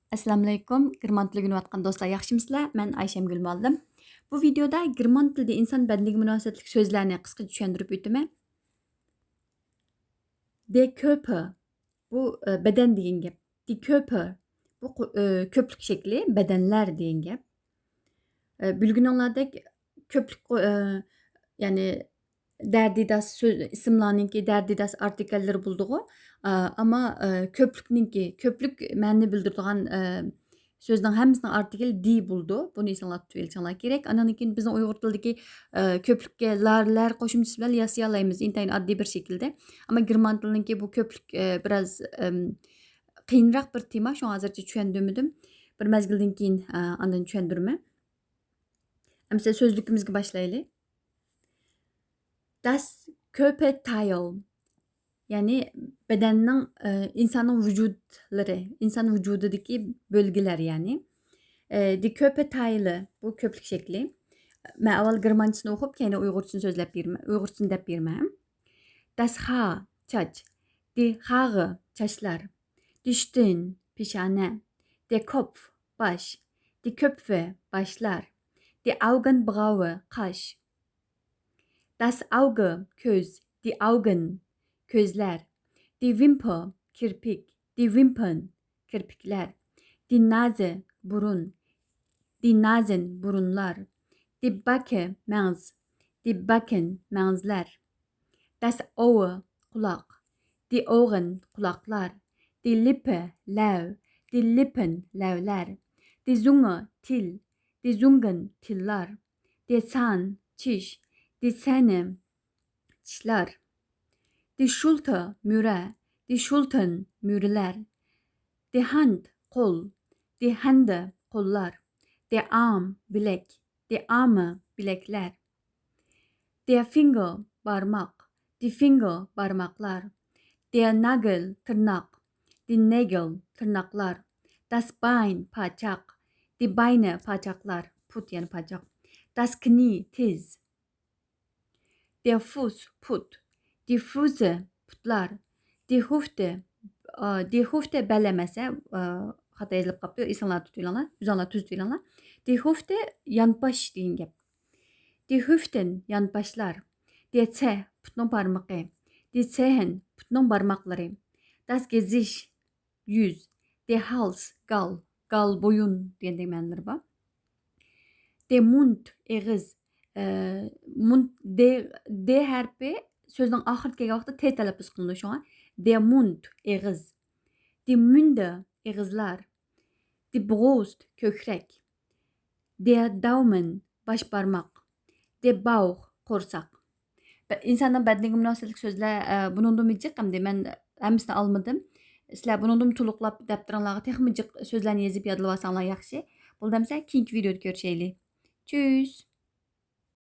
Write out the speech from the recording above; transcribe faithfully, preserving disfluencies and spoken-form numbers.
ئەسسالامۇئەلەيكۇم، گېرمان تىلى ئۆگىنىۋاتقان دوستلار، ياخشىمۇسىلەر؟ مەن ئايشەمگۈل مۇئەللىم. بۇ ۋىدېيودا گېرمان تىلىدا ئىنسان بەدىنىگە مۇناسىۋەتلىك سۆزلەرنى قىسقىچە چۈشەندۈرۈپ ئۆتىمەن. Der Körper، بۇ، ئە، بەدەن دېگەن گەپ. Die Körper، بۇ قۇ-، ئە، كۆپلۈك شەكلى، بەدەنلەر دېگەن گەپ. ئە، بىلگىنىڭلاردەك كۆپلۈك قۇ-، ئە، يەنى der die das سۆز، ئىسىملارنىڭكى der die das ئارتىكەللىرى بولىدىغۇ. ئە، ئەمما، ئە، كۆپلۈكنىڭكى، كۆپلۈك مەنىنى بىلدۈرىدىغان، ئە، سۆزنىڭ ھەممىسىنىڭ ئارتىكىلى die بولىدۇ. بۇنى ئېسىڭلاردا تۇتۇۋېلىشىڭلار كېرەك. ئاندىن كېيىن بىزنىڭ ئۇيغۇر تىلىدىكى، ئە، كۆپلۈككە لار، لەر قوشۇمچىسى بىلەن ياسىيالايمىز ئىنتايىن ئاددىي بىر شەكىلدە. ئەمما گېرمان تىلىنىڭكى بۇ كۆپلۈك، ئە، بىراز، ئەم، قىيىنراق بىر تېما، شۇڭا ھازىرچە چۈشەندۈرمىدىم. بىر مەزگىلدىن كېيىن، ئە، ئاندىن چۈشەندۈرىمەن. ئەمىسە سۆزلۈكىمىزگە باشلايلى. Das Körperteil، يەنى بەدەننىڭ، ئە، ئىنساننىڭ ۋۇجۇدلىرى، ئىنسان ۋۇجۇدىدىكى بۆلگىلەر، يەنى. ئە، die Körperteile، بۇ كۆپلۈك شەكلى. مەن ئاۋۋال گېرمانچىسىنى ئوقۇپ، كەينىدىن ئۇيغۇرچىسىنى سۆزلەپ بېرىمەن، ئۇيغۇرچىسىنى دەپ بېرىمەن. Das Haar، چاچ. Die Haare، چاچلار. Die Stirn، پېشانە. Der Kopf، باش. Die Köpfe، باشلار. Die Augenbraue، قاش. Das Auge، كۆز. Die Augen، كۆزلەر. Die Wimper، كىرپىك. Die Wimpern، كىرپىكلەر. Die Nase، بۇرۇن. Die Nasen، بۇرۇنلار. Die Backe، مەڭز. Die Backen، مەڭزلەر. Das Ohr، قۇلاق. Die Ohren، قۇلاقلار. Die Lippe، لەۋ. Die Lippen، لەۋلەر. Die Zunge، تىل. Die Zungen، تىللار. Der Zahn، چىش. Die Zähne، چىشلار. Die Schulter، مۈرە. Die Schultern، مۈرىلەر. Die Hand، قول. Die Hände، قوللار. Der Arm، بىلەك. Die Arme، بىلەكلەر. Der Finger، بارماق. Die Finger، بارماقلار. Der Nagel، تىرناق. Die Nägel، تىرناقلار. Das Bein، پاچاق. Die Beine، پاچاقلار. پۇت، يەنى پاچاق. Das Knie، تىز. Der Fuß، پۇت. Die Füße، پۇتلار. Die Hüfte، ئا، die Hüfte بەل ئەمەس، ئە، ئا، خاتا يېزىلىپ قاپتۇ، ئېسىڭلاردا تۇتۇۋېلىڭلار، ئۆزۈڭلار تۈزىتىۋېلىڭلار. Die Hüfte، يانپاش دېگەن گەپ. Die Hüften، يانپاشلار. Der Zeh، پۇتنىڭ بارمىقى. Die Zehen، پۇتنىڭ بارماقلىرى. Das Gesicht، يۈز. Der Hals، گال. گال، بويۇن دېگەندەك مەنىلىرى بار. Der Mund، ئېغىز. ئە، Mund، D، D ھەرپى سۆزنىڭ ئاخىرىدا كەلگەن ۋاقىتتا T تەلەپپۇز قىلىنىدۇ شۇڭا. Der Mund، ئېغىز. Die Münder، ئېغىزلار. Die Brust، كۆكرەك. Der Daumen، باش بارماق. Der Bauch، قورساق. بە-، ئىنساننىڭ بەدىنىگە مۇناسىۋەتلىك سۆزلەر، ئە، بۇنىڭدىنمۇ جىق ئەمدى. مەن ھەممىسىنى ئالمىدىم. سىلەر بۇنىڭدىنمۇ تولۇقلاپ دەپتىرىڭلارغا تېخىمۇ جىق سۆزلەرنى يېزىپ يادلىۋالساڭلار ياخشى. بولدى ئەمسە، كېيىنكى ۋىدېيودا كۆرۈشەيلى. چۈس!